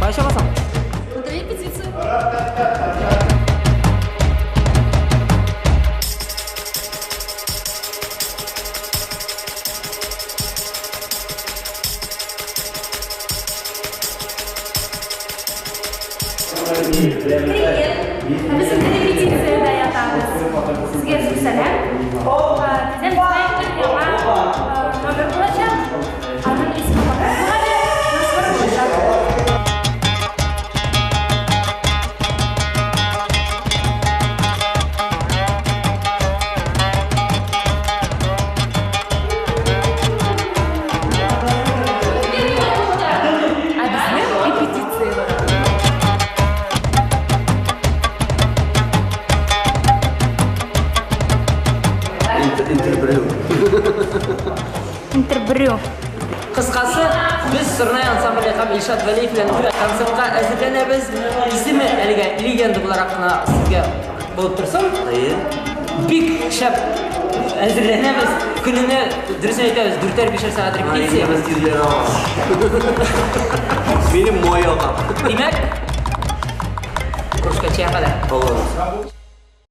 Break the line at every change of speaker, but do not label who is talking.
Кая чабасың?
Репетиция. Привет! Без инде репетициядә ятабыз. Сезгә зур сәлам. Тиздән безнең бер яңа номер булачак. Аның исеме Патагония. Булачак.
Ә безнең репетиция бара.
Интербрю.
Интербрю.
Кыскасы, без Сорнай ансамбле һәм Илшат Вәлиев белән концертка әзерләнәбез. Исеме әлегә легенда буларак кына сезгә булып торсын.
Әйе.
Бик шәп әзерләнәбез. Көненә, дөресен әйтәбез, дүртәр бишәр сәгать репетиция.
Без тизләр алабыз. Минем мой ага.
Димәк, күрешкәнчә кадәр.
Алла.